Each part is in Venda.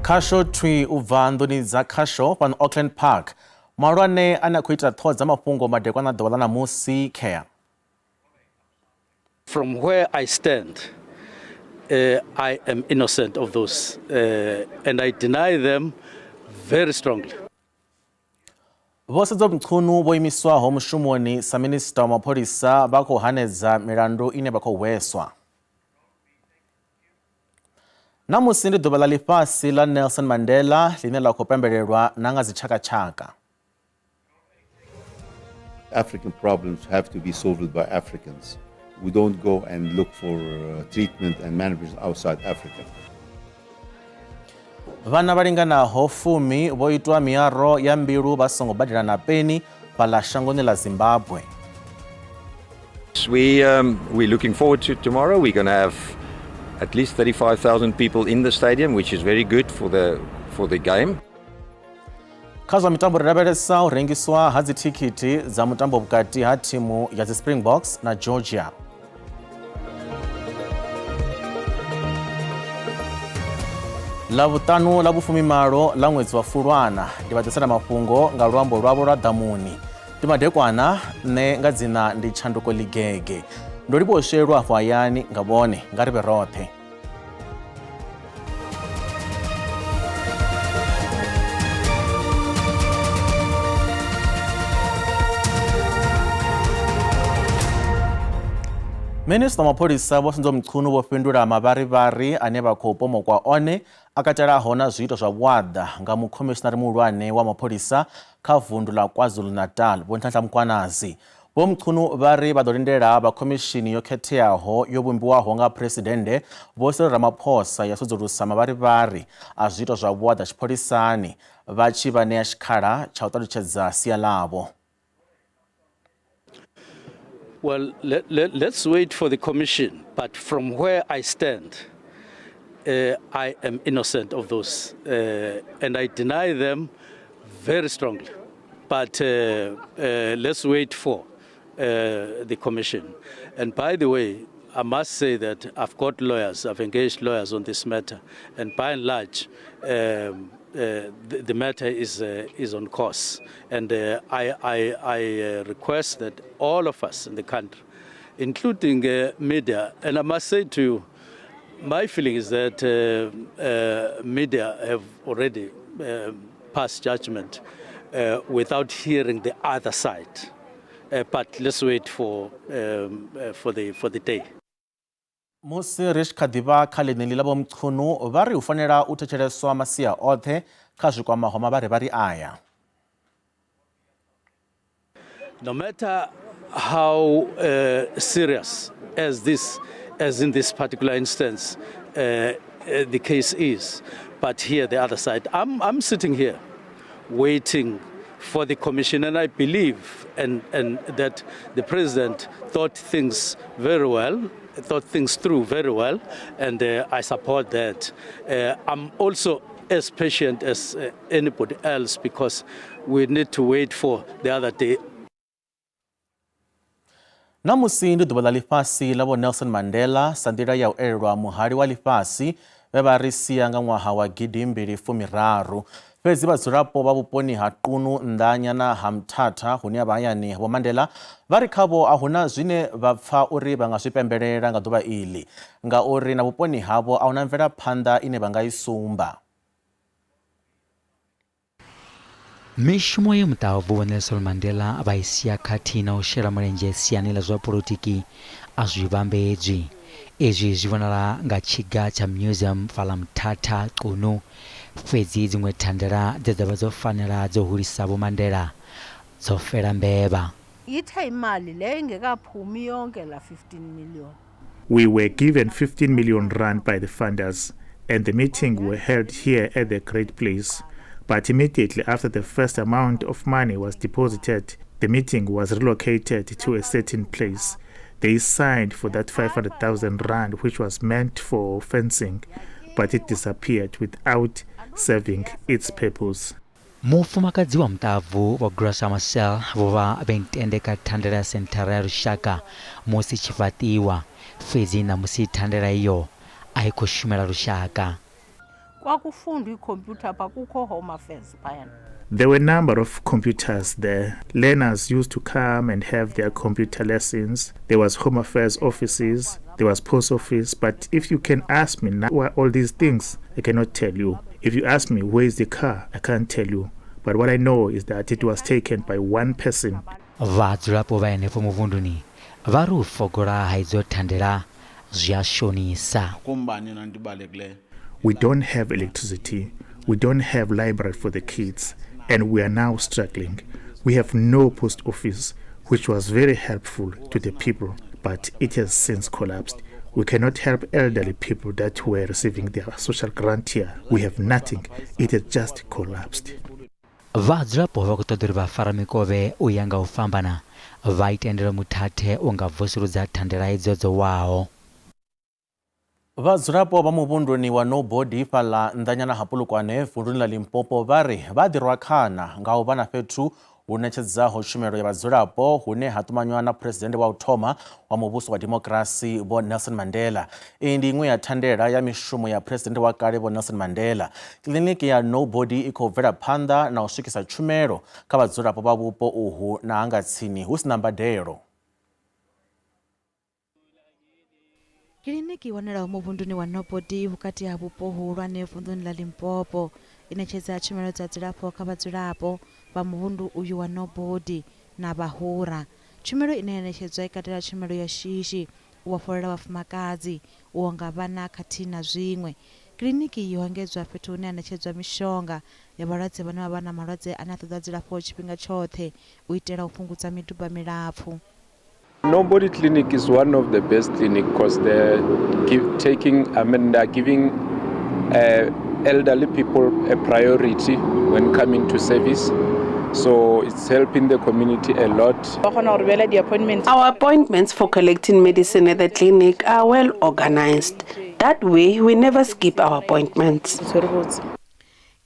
Khasho thwi u bva nḓuni dza khasho fhano Auckland Park. Mahulwane ane a khou ita ṱhoho dza mafhungo madekwana ḓuvha ḽa ṋamusi khea. From where I stand, I am innocent of those, and I deny them very strongly. Vho Senzo Mchunu vho imiswaho mushumoni sa minisiṱa wa mapholisa vha khou hanedza milandu ine vha khou hweswa. Ṋamusi ndi ḓuvha ḽa ḽifhasi ḽa Nelson Mandela ḽine ḽa khou pembelelwa na nga dzitshakatshaka. African problems have to be solved by Africans. We don't go and look for treatment and management outside Africa. Vhana vha linganaho 10 vho itwa miaro ya mbilu vha songo badela na peni fhaḽa shangoni ḽa Zimbabwe. We're looking forward to tomorrow. We're going to have at least 35,000 people in the stadium, which is very good for the game. Kha zwa mitambo ri lavhelesa u rengiswa ha dzithikhithi dza mutambo vhukati ha thimu ya dzi Springboks na Georgia. Ḽavhuṱanu ḽa vhufumimalo ḽa ṅwedzi wa Fulwana ndi vha ḓisela mafhungo nga luambo lwavho lwa ḓamuni. Ndi madekwana, nṋe nga dzina ndi Tshanduko Ligege. Ndo livhuwa u swelwa afho hayani nga vhone, nga ri vhe roṱhe. Minisiṱa wa mapholisa Vho Senzo Mchunu vho fhindula mavharivhari ane vha khou pomokwa one a katelaho na zwiito zwa vhuaḓa nga mukhomishinari muhulwane wa mapholisa kha vundu ḽa KwaZulu-Natal Vho Nhlanhla Mkhwanazi. Vho Mchunu vha ri vha ḓo lindela vha khomishini yo khetheaho yo vhumbiwaho nga Phresidennde Vho Cyril Ramaphosa ya sudzulusa mavharivhari a zwiito zwa vhuaḓa tshipholisani vha tshi vha ṋea tshikhala tsha u ṱalutshedza sia ḽavho. Well, let's wait for the commission. But from where I stand, I am innocent of those, and I deny them very strongly. But let's wait for the commission. And by the way, I must say that I've got lawyers, I've engaged lawyers on this matter, and by and large, the matter is on course. And I request that all of us in the country, including media, and I must say to you, my feeling is that media have already passed judgment without hearing the other side. But let's wait for the day. Musi ri tshi kha ḓi vha kha ḽeneḽi ḽa Vho Mchunu vha ri hu fanela u thetsheleswa masia oṱhe kha zwi kwamaho mavharivhari aya. No matter how serious as this, as in this particular instance, the case is, but here the other side, I'm sitting here waiting for the commission, and I believe and that the president thought things very well, thought things through very well, and I support that. I'm also as patient as anybody else because we need to wait for the other day. Ṋamusi ndi ḓuvha ḽa ḽifhasi ḽa Vho Nelson Mandela sa nḓila ya u elelwa muhali wa ḽifhasi vhe vha ri sia nga ṅwaha wa 2013. Fhedzi vhadzulapo vha vhuponi ha Qunu nnḓanyana ha Mthatha hune ha vha hayani ha Vho Mandela vha ri khavho a huna zwine vha pfa uri vha nga zwi pembelela nga ḓuvha iḽi ngauri na vhuponi havho a huna mvelaphanḓa ine vha nga i sumba. Mishumo ye muṱahabvu Vho Nelson Mandela vha i sia khathihi na u shela mulenzhe siani ḽa zwa polotiki a zwi vhambedzwi. Izwi zwi vhonala nga tshiga tsha museum fhaḽa Mthatha, Qunu. Fhedzi dziṅwe thandela dze dza vha dzo fanela dzo hulisa Vho Mandela dzo fela mbevha. Ithe imali leyo ingekaphumi yonke la 15 million. We were given 15 million rand by the funders, and the meeting were held here at the Great Place. But immediately after the first amount of money was deposited, the meeting was relocated to a certain place. They signed for that 500,000 rand, which was meant for fencing, but it disappeared without serving its purpose. Mufumakadzi wa muṱahabvu Vho Graça Machel vho vha vhe ntende kha thandela ya senthara ya lushaka musi tshi fhaṱiwa, fhedzi ṋamusi thandela iyo a i khou shumela lushaka. Kwakufundwa iikhompyutha pha, kukho Home Affairs phayana. There were a number of computers there. Learners used to come and have their computer lessons. There was Home Affairs offices, there was post office. But if you can ask me now where all these things, I cannot tell you. If you ask me where is the car, I can't tell you. But what I know is that it was taken by one person. Vhadzulapo vha henefho muvhunduni vha ri u fogola ha idzo thandela zwi a shonisa. We don't have electricity. We don't have library for the kids. And we are now struggling. We have no post office, which was very helpful to the people, but it has since collapsed. We cannot help elderly people that were receiving their social grant here. We have nothing. It has just collapsed. Vhadzulapo vha khou ṱoḓa uri vhafaramikovhe u ya nga u fhambana vha itendele muthathe u nga vusuludza thandela idzo dzo waho. Vhadzulapo vha muvhunduni wa Nobody fhaḽa nnḓanyana ha Polokwane vunduni ḽa Limpopo vha ri vha ḓirwa khana nga u vha na fhethu hu ṋetshedzaho tshumelo ya vhadzulapo hune ha ṱumanywa na phuresidennde wa u thoma wa muvhuso wa dimokirasi Vho Nelson Mandela. Iyi ndi iṅwe ya thandela ya mishumo ya phuresidennde wa kale Vho Nelson Mandela. Kiḽiniki ya Nobody i khou bvela phanḓa na u swikisa tshumelo kha vhadzulapo vha vhupo uhu na hanga tsini hu sina mbadelo. Kiḽiniki i wanalaho muvhunduni wa Nobody vhukati ha vhupo huhulwane vunḓuni ḽa Limpopo i ṋetshedza tshumelo dza dzilafho kha vhadzulapo vha muvhundu uyu wa Nobody na vhahura. Tshumelo ine ya ṋetshedzwa i katela tshumelo ya shishi, u vhofholola vhafumakadzi, u onga vhana khathihi na zwiṅwe. Kiḽiniki iyi ho engedzwa fhethu hune ha ṋetshedzwa mishonga ya vhalwadze vhane vha vha na malwadze ane a ṱoḓa dzilafho tshifhinga tshoṱhe u itela u fhungudza miduba milapfu. Nobody Clinic is one of the best clinic because they're they're giving elderly people a priority when coming to service. So it's helping the community a lot. Our appointments for collecting medicine at the clinic are well organized. That way, we never skip our appointments.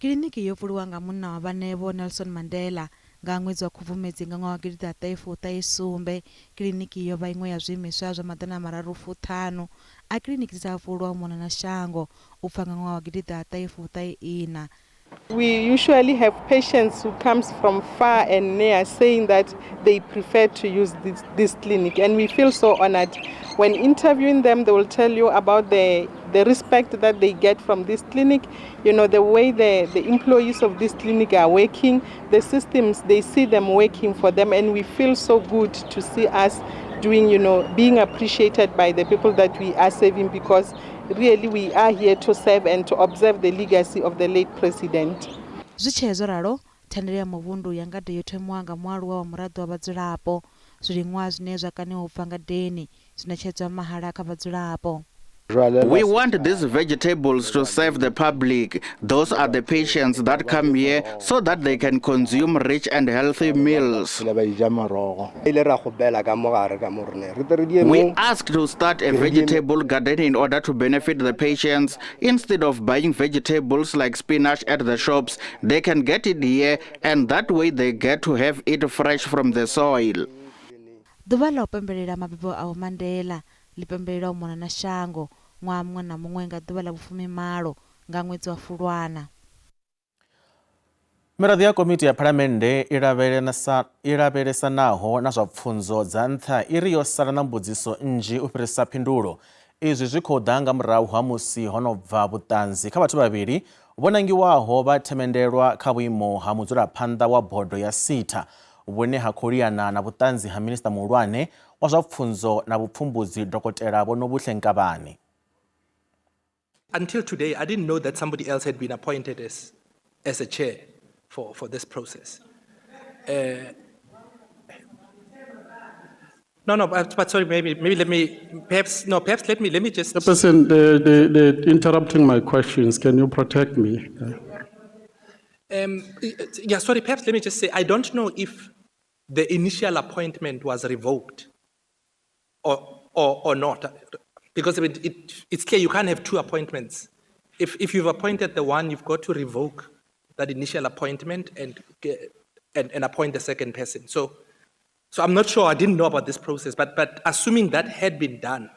Kiḽiniki yo vuliwa nga munna wa vhane Vho Nelson Mandela nga ṅwedzi wa Khubvumedzi nga ṅwaha wa 1997. Kiḽiniki yo vha iṅwe ya zwiimiswa zwa 350 a kiḽiniki dze dza vulwa u mona na shango u bva nga ṅwaha wa 1994. We usually have patients who comes from far and near saying that they prefer to use this clinic, and we feel so honored. When interviewing them, they will tell you about the respect that they get from this clinic, the way the employees of this clinic are working, the systems, they see them working for them, and we feel so good to see us doing, being appreciated by the people that we are serving, because really we are here to serve and to observe the legacy of the late president. Zwi tshee zwo ralo, thandela ya muvhundu ya ngade yo thomiwa nga mualuwa wa muraḓo wa vhadzulapo. Zwiliṅwa zwine zwa kaniwa u bva ngadeni zwi ṋetshedzwa mahala kha vhadzulapo. We want these vegetables to serve the public. Those are the patients that come here so that they can consume rich and healthy meals. We asked to start a vegetable garden in order to benefit the patients. Instead of buying vegetables like spinach at the shops, they can get it here, and that way they get to have it fresh from the soil. Ḓuvha ḽa u pembelela mabebo a Vho Mandela ḽi pembelelwa u mona na shango ṅwaha muṅwe na muṅwe nga ḓuvha ḽa vhufumimalo nga ṅwedzi wa Fulwana. Miraḓo ya komiti ya Phalamennde i lavhelesanaho na zwa pfunzo dza nṱha i ri yo sala na mbudziso nnzhi u fhirisa phindulo. Izwi zwi khou ḓa nga murahu ha musi ho no bva vhuṱanzi kha vhathu vhavhili vho nangiwaho vha themendelwa kha vhuimo ha mudzulaphanḓa wa bodo ya SETA, vhune ha khou liana na vhuṱanzi ha minisiṱa muhulwane wa zwa pfunzo na vhupfumbudzi Dokotela Vho Nobuhle Nkabane. Until today, I didn't know that somebody else had been appointed as a chair for this process. But sorry, maybe let me, perhaps, no, perhaps let me just... The person, they're interrupting my questions. Can you protect me? Yeah, sorry, perhaps let me just say, I don't know if the initial appointment was revoked or not, because it's clear you can't have two appointments. If you've appointed the one, you've got to revoke that initial appointment and appoint the second person. So I'm not sure, I didn't know about this process, but assuming that had been done.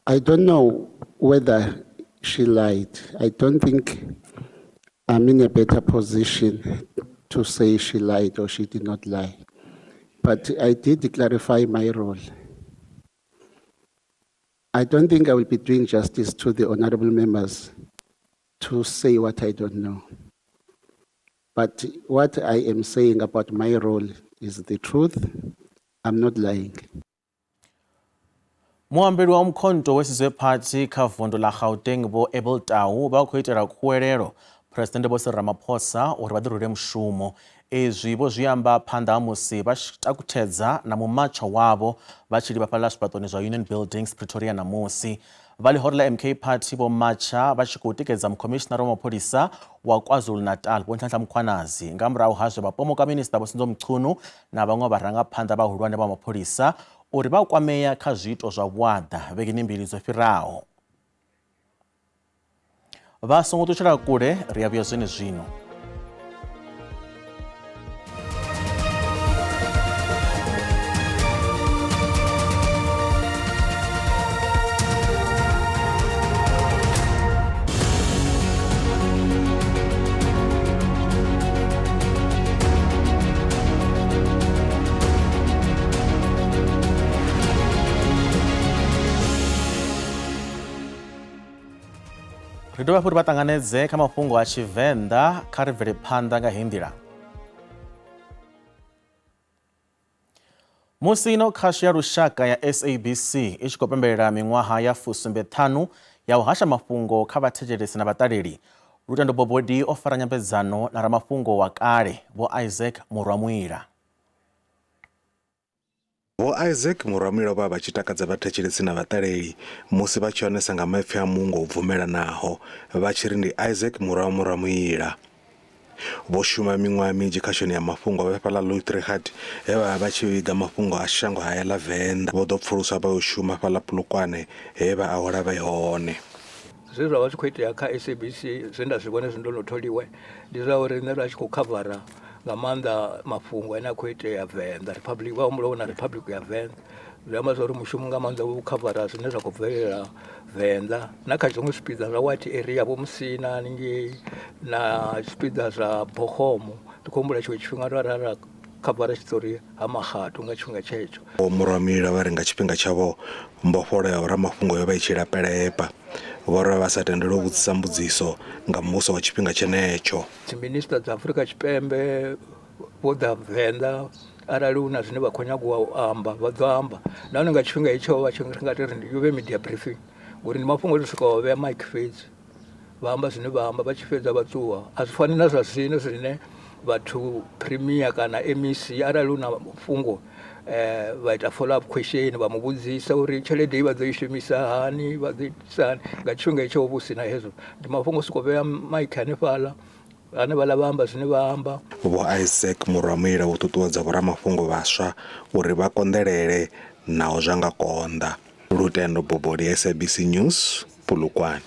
I don't know whether she lied. I don't think I'm in a better position to say she lied or she did not lie. But I did clarify my role. I don't think I will be doing justice to the honorable members to say what I don't know. But what I am saying about my role is the truth. I'm not lying. Muambeli wa Umkhonto weSizwe Party kha vundu ḽa Gauteng Vho Abel Tau vha khou itela khuwelelo Phresidennde Vho Cyril Ramaphosa uri vha ḓirule mushumo. Izwi vho zwi amba phanḓa ha musi vha tshi takutshedza na mumatsho wavho vha tshi livha fhaḽa zwifhaṱoni zwa Union Buildings Pretoria ṋamusi. Vha ḽihoro ḽa MK Party vho matsha vha tshi khou tikedza mukhomishinara wa mapholisa wa KwaZulu-Natal Vho Nhlanhla Mkhwanazi nga murahu ha zwe vha pomoka Minisiṱa Vho Senzo Mchunu na vhaṅwe vharangaphanḓa vhahulwane vha mapholisa uri vha kwamea kha zwiito zwa vhuaḓa vhegeni mbili dzo fhiraho. Vha songo ṱutshela kule, ri a vhuya zwenezwino. Ri dovha hafhu ri vha ṱanganedze kha mafhungo a Tshivenḓa, kha ri bvele phanḓa nga heyi nḓila. Musi ino khasho ya lushaka ya SABC i tshi khou pembelela miṅwaha ya 75 ya u hasha mafhungo kha vhathetshelesi na vhaṱaleli, Lutendo Bobodi o fara nyambedzano na ramafhungo wa kale Vho Isaac Murwamuila. Vho Isaac Murwamuila vho vha vha tshi takadza vhathetshelesi na vhaṱaleli musi vha tshi onesa nga maipfi a muungo u bvumelanaho vha tshi ri ndi Isaac Murwa Murwamuila. Vho shuma miṅwaha minzhi khashoni ya mafhungo vhe fhaḽa Louis-Trichardt he vha vha vha tshi vhiga mafhungo a shango haya ḽa Venḓa. Vho ḓo pfuluswa vha yo shuma fhaḽa Polokwane he vha awela vhe hone. Zwe zwa vha zwi khou itea kha SABC zwe nda zwi vhona hezwi ndo no tholiwa ndi zwa uri nṋe ra tshi khou khavara nga maanḓa mafhungo ane a khou itea Venḓa Republic vha humbula na Republic ya Venḓa zwi amba zwa uri mushumo nga maanḓa u khavara zwine zwa khou bvelela Venḓa na kha zwiṅwe zwipiḓa zwa white area vho Musina haningei na zwipiḓa zwa Bogomo ndi khou humbula tshiṅwe tshifhinga ra ra khavara tshiṱori ha Makhado nga tshifhinga tshetsho. Vho Murwamila vha ri nga tshifhinga tshavho mbofholo ya vhoramafhungo yo vha i tshi lapelepa. Vho ri vha vha sa tendelwi u vhudzisa mbudziso nga muvhuso wa tshifhinga tshenetsho. Dziminisiṱa dza Afrika Tshipembe vho ḓa Venḓa arali hu na zwine vha khou nyaga u amba vha ḓo amba nahone nga tshifhinga hetsho vha tshi nga ri yo vhe media briefing ngori ndi mafhungo o tou swika wa vhea mic fhedzi. Vha amba zwine vha amba vha tshi fhedza vha ṱuwa a zwi fani na zwa zwino zwine vhathu premier kana MEC arali hu na fhungo vha ita follow up question vha mu vhudzisa uri tshelede i vha ḓo i shumisa hani vha ḓo itisa hani nga tshifhinga hetsho hu si na hezwo ndi mafhungo o sokou vhea mic hanefhaḽa hanefhaḽa vha amba zwine vha amba. Vho Isaac Murwamuila vho ṱuṱuwedza vhoramafhungo vhaswa uri vha konḓelele naho zwa nga konḓa. Lutendo Bobodi, SABC News, Polokwane.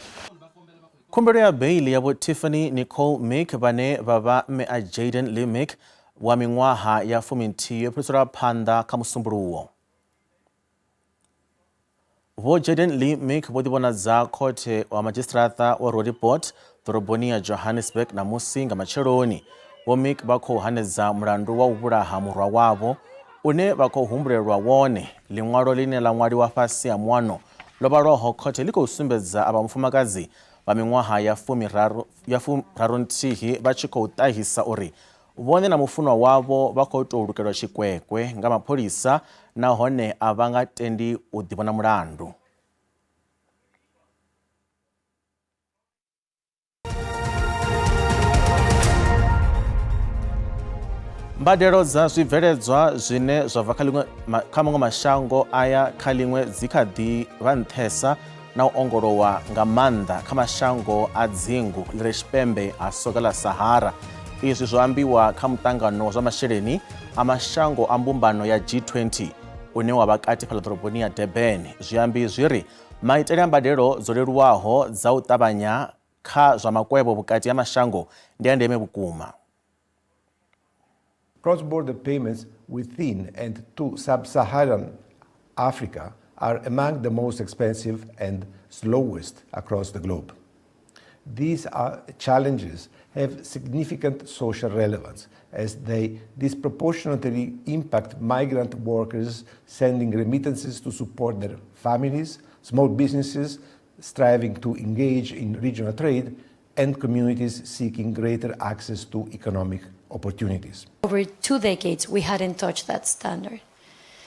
Khumbelo ya beiḽi ya Vho Tiffany Nicole Meek vhane vha vha mme a Jayden Lee Meek wa miṅwaha ya 11 yo fhiriselwa phanḓa kha Musumbuluwo. Vho Jayden Lee Meek vho ḓivhonadza khothe wa madzhisiṱiraṱa wa Roodepoort ḓoroboni ya Johannesburg ṋamusi nga matsheloni. Vho Meek vha khou hanedza mulandu wa u vhulaha murwa wavho une vha khou humbulelwa wone. Ḽiṅwalo ḽine ḽa ṅwaliwa fhasi ha muano ḽo vhalwaho khothe ḽi khou sumbedza avha mufumakadzi vha miṅwaha ya 31 vha tshi khou ṱahisa uri vhone na mufunwa wavho vha khou tou lukelwa tshikwekwe nga mapholisa nahone a vha nga tendi u ḓivhona mulandu. Mbadelo dza zwibveledzwa zwine zwa bva kha maṅwe mashango aya kha ḽiṅwe dzi kha ḓi vha nṱhesa na u ongolowa nga maanḓa kha mashango a dzingu ḽi re tshipembe ha soga ḽa Sahara. Izwi zwo ambiwa kha muṱangano wa zwa masheleni a mashango a mbumbano ya G20 une wa vha kati fhaḽa ḓoroboni ya Durban. Zwiambi zwi ri maitele a mbadelo dzo leluwaho dza u ṱavhanya kha zwa makwevho vhukati ha mashango ndi a ndeme vhukuma. Cross-border payments within and to sub-Saharan Africa are among the most expensive and slowest across the globe. These are challenges have significant social relevance as they disproportionately impact migrant workers sending remittances to support their families, small businesses striving to engage in regional trade, and communities seeking greater access to economic opportunities. Over 2 decades, we hadn't touched that standard.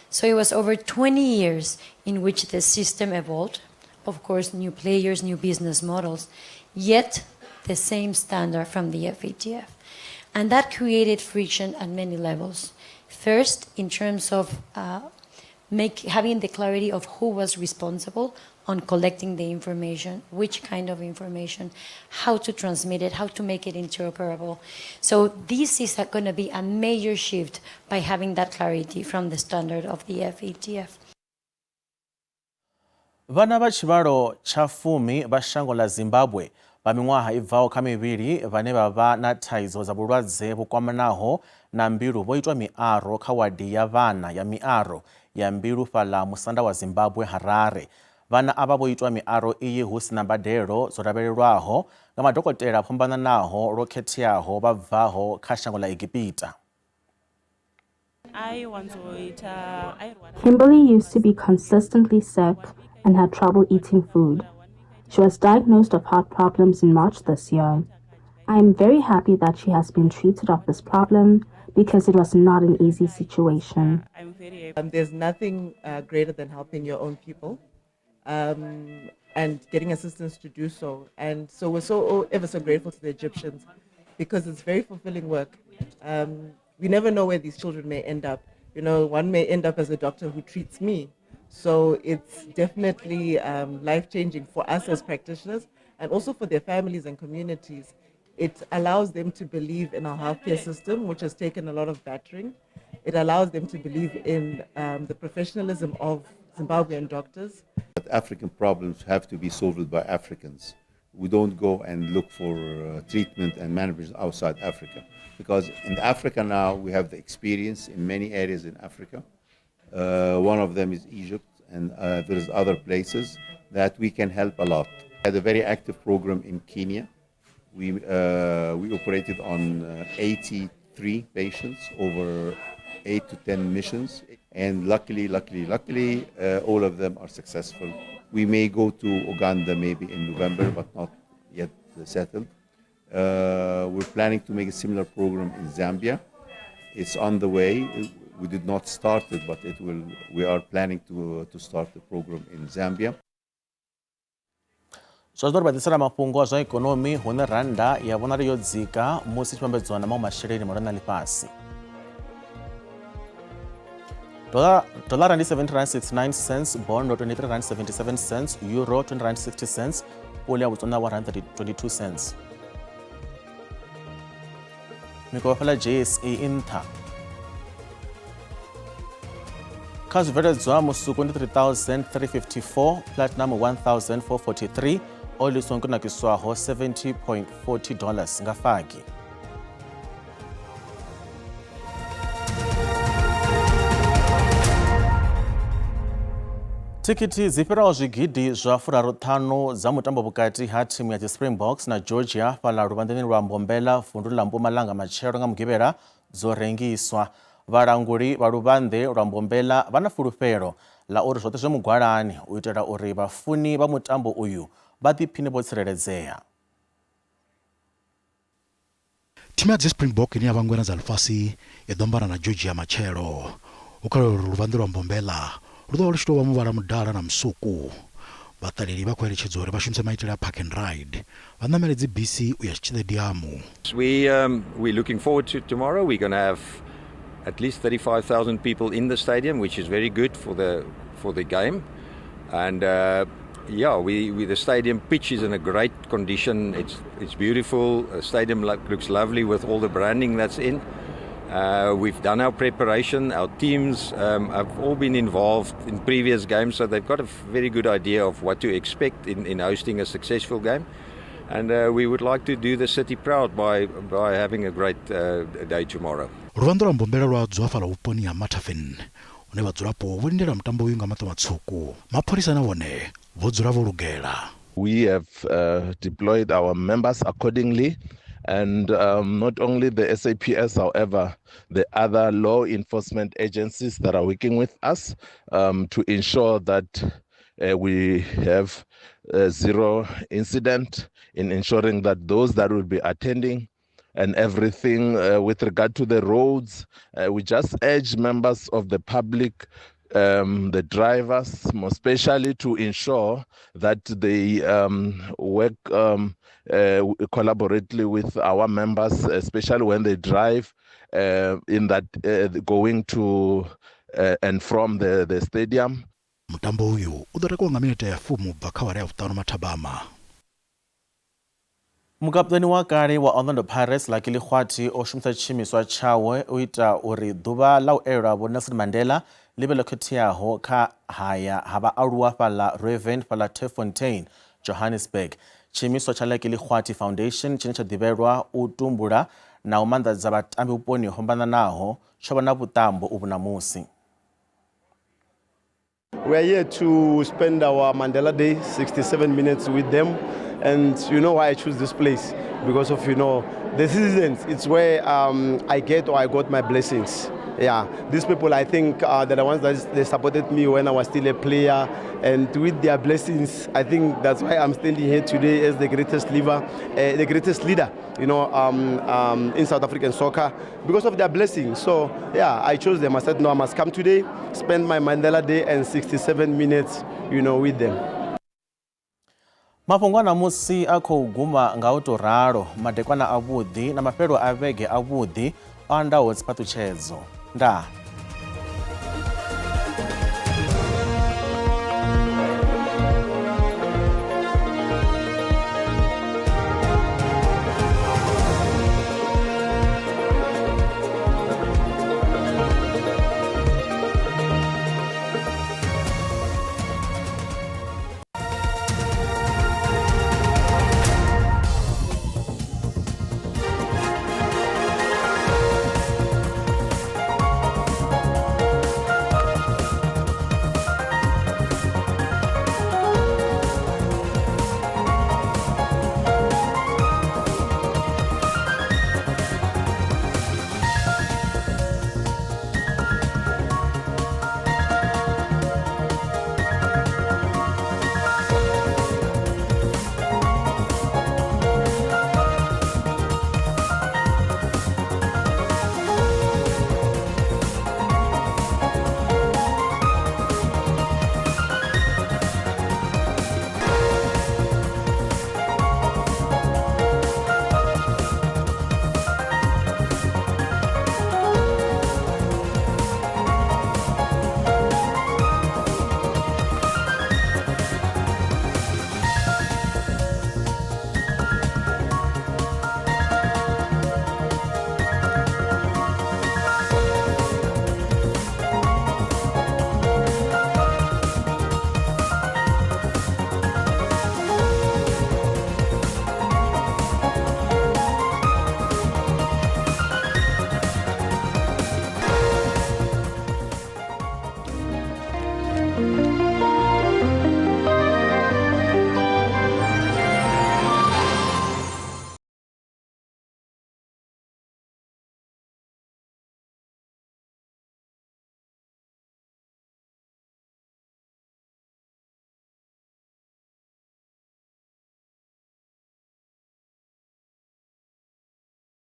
So it was over 20 years in which the system evolved. Of course, new players, new business models, yet the same standard from the FATF. And that created friction at many levels. First, in terms of having the clarity of who was responsible on collecting the information, which kind of information, how to transmit it, how to make it interoperable. So this is going to be a major shift by having that clarity from the standard of the FATF. Vhana vha tshivhalo tsha 10 vha shango ḽa Zimbabwe vha miṅwaha i bvaho kha mivhili vhane vha vha na thaidzo dza vhulwadze vhu kwamanaho na mbilu vho itwa miaro kha wadi ya vhana ya miaro ya mbilu fhaḽa musanda wa Zimbabwe Harare. Vhana avha vho itwa miaro iyi hu sina mbadelo dzo lavhelelwaho nga madokotela a fhambananaho lwo khetheaho vha bvaho kha shango ḽa Egipita. Kimberly used to be consistently sick and had trouble eating food. She was diagnosed of heart problems in March this year. I am very happy that she has been treated of this problem because it was not an easy situation. I'm very happy. There's nothing greater than helping your own people and getting assistance to do so. And so we're ever so grateful to the Egyptians because it's very fulfilling work. We never know where these children may end up. One may end up as a doctor who treats me. So it's definitely life-changing for us as practitioners and also for their families and communities. It allows them to believe in our healthcare system, which has taken a lot of battering. It allows them to believe in the professionalism of Zimbabwean doctors. But African problems have to be solved by Africans. We don't go and look for treatment and management outside Africa. Because in Africa now, we have the experience in many areas in Africa. One of them is Egypt, and there's other places that we can help a lot. We had a very active program in Kenya. We operated on 83 patients over 8 to 10 missions. And luckily, luckily, luckily, all of them are successful. We may go to Uganda maybe in November, but not yet settled. We're planning to make a similar program in Zambia. It's on the way. We did not start it, but We are planning to start the program in Zambia. Zwa zwino ri vha ḓisela mafhungo a zwa ikonomi hune rannda ya vhonala yo dzika musi i tshi vhambedzwa na maṅwe masheleni mahulwane a ḽifhasi. Dollar ndi seventy rand sixty-nine cents, bondo twenty-three rand seventy-seven cents, euro twenty rand sixty cents, puli ya Botswana one rand thirty twenty-two cents. Mikovhe fhaḽa JSE i nṱha. Kha zwibveledzwa musuku ndi 3,354, platinum 1,443, oil i songo kunakiswaho seventy point forty dollars nga fagi. Thikhithi dzi fhiraho zwigidi zwa furaruṱhanu dza mutambo vhukati ha thimu ya dzi Springboks na Georgia fhaḽa luvhanḓeni lwa Mbombela vundu ḽa Mpumalanga matshelo nga Mugivhela dzo rengiswa. Vhalanguli vha luvhanḓe lwa Mbombela vha na fulufhelo ḽa uri zwoṱhe zwi mugwalani u itela uri vhafuni vha mutambo uyu vha ḓiphine vho tsireledzea. Thimu ya dzi Springbok ine ya vha ngwena dza ḽifhasi i ḓo ambara na Georgia matshelo. Hu kha uri luvhanḓe lwa Mbombela lu ḓo vha lu tshi tou vha muvhala mudala na musuku. Vhaṱaleli vha khou eletshedzwa uri vha shumise maitele a park and ride, vha ṋamele dzi bisi u ya tshiṱediamu. We're looking forward to tomorrow. We're going to have at least 35,000 people in the stadium, which is very good for the game. The stadium pitch is in a great condition. It's beautiful. The stadium looks lovely with all the branding that's in. We've done our preparation. Our teams have all been involved in previous games, so they've got a very good idea of what to expect in hosting a successful game. And we would like to do the city proud by having a great day tomorrow. Luvhanḓe lwa Mbombela lwa dzula fhaḽa vhuponi ha Mataffin, hune vhadzulapo vho lindela mutambo uyu nga maṱo matswuku. Mapholisa na vhone vho dzula vho lugela. We have deployed our members accordingly and not only the SAPS, however, the other law enforcement agencies that are working with us to ensure that we have zero incident in ensuring that those that will be attending and everything with regard to the roads, we just urge members of the public, the drivers, more especially, to ensure that they work collaboratively with our members, especially when they drive in that going to and from the stadium. Mutambo uyu u ḓo takuwa nga minete ya fumu bva kha awara ya vhuṱanu mathabama. Mukaputeni wa kale wa Orlando Pirates Lucky Lekgwathi o shumisa tshiimiswa tshawe u ita uri ḓuvha ḽa u elelwa Vho Nelson Mandela ḽi vhe ḽo khetheaho kha haya ha vhaaluwa fhaḽa Rooiwond fhaḽa Turffontein, Johannesburg. Tshiimiswa tsha Lucky Lekgwathi Foundation tshine tsha ḓivhelwa u tumbula na u manḓadza vhatambi vhuponi ho fhambananaho tsho vha na vhuṱambo uvhu ṋamusi. We are here to spend our Mandela Day, 67 minutes with them. And you know why I choose this place? Because of the citizens. It's where I get or I got my blessings. Yeah, these people, I think, they're the ones that they supported me when I was still a player. And with their blessings, I think that's why I'm standing here today as the greatest leader, the greatest leader in South African soccer because of their blessings. So, yeah, I chose them. I said, no, I must come today, spend my Mandela Day and 67 minutes with them. Mafhungo a ṋamusi a khou guma nga u tou ralo. Madekwana avhuḓi na mafhelo a vhege avhuḓi o andaho dziphaṱhutshedzo. Ndaa.